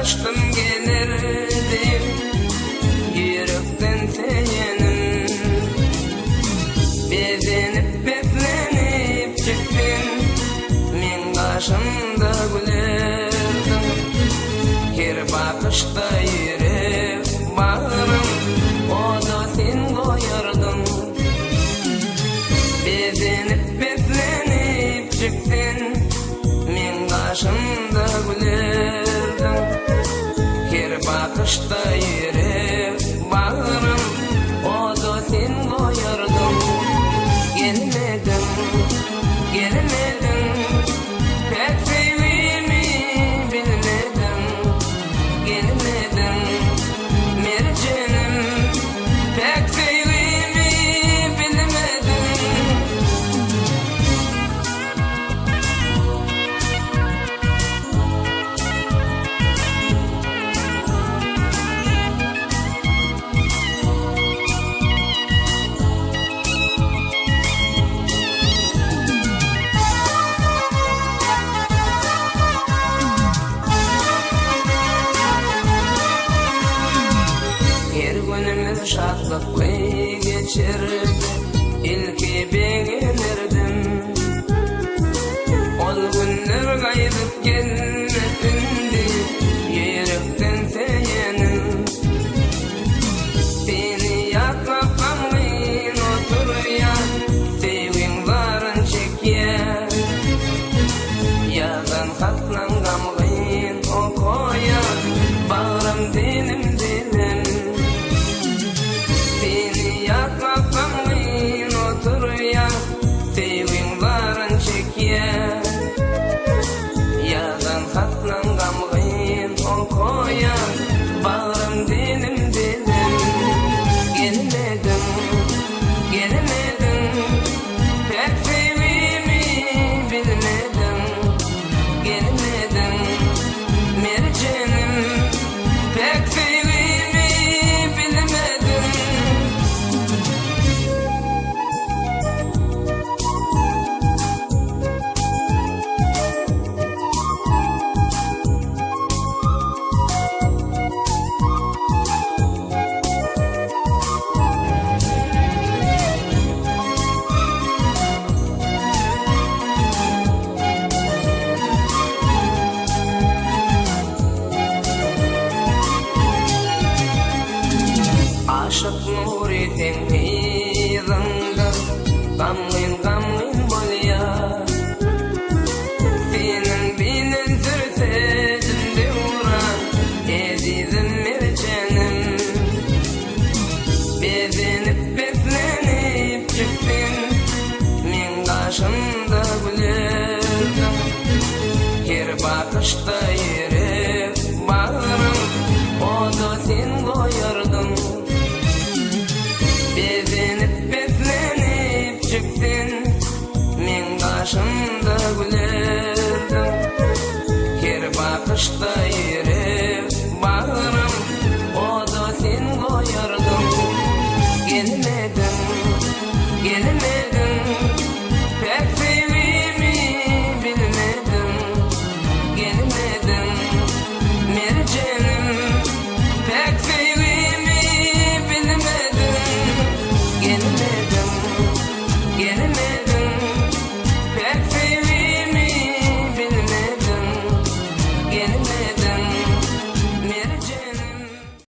Garaşdym geler diýip Ýürekden söýenim Bezenip beslenip çykdyn Meň gaşymda gülerdiň Her bakyşda ýürek bagrym Oda sen goýardyň Bezenip beslenip çykdyn Meň gaşymda gülerdiň Her bakyşda ýürek bagrym Oda sen goýardyň Gelmediň, gelmediň Päk söýgimi bilmediň Gelmediň, merjenim Päk söýgimi bilmediň. Her günümiz şatlykly geçerdi, ilki begenerdim. Ol günler gaýdyp gelmez indi, ýürekden söýenim. Seni ýatlap gamgyn oturýan, söýgiň zaryn çekýän. Ýazan hatlaň gamgyn okaýan, bagrym dilim-dilim. Seni ýatlap gamgyn oturýan, Söýgiň zaryn çekýän. Ýazan hatlaň gamgyn okaýan, Bagrym dilim-dilim. Gelmediň, gelmediň, Päk söýgimi bilmediň. Gelmediň, merjenim, Päk söýgimi bilmediň. Aşyk Nury seň yzyňda Gamgyn gamgyn bolýar. Seniň bilen sürsedim döwran, Ezizim merjenim. Bezenip beslenip çykdyň, Meň gaşymda gülerdiň. Her bakyşda ýürek bagrym Oda sen goýardyň. Bezenip beslenip çykdyň, Meň gaşymda gülerdiň. Her bakyşda.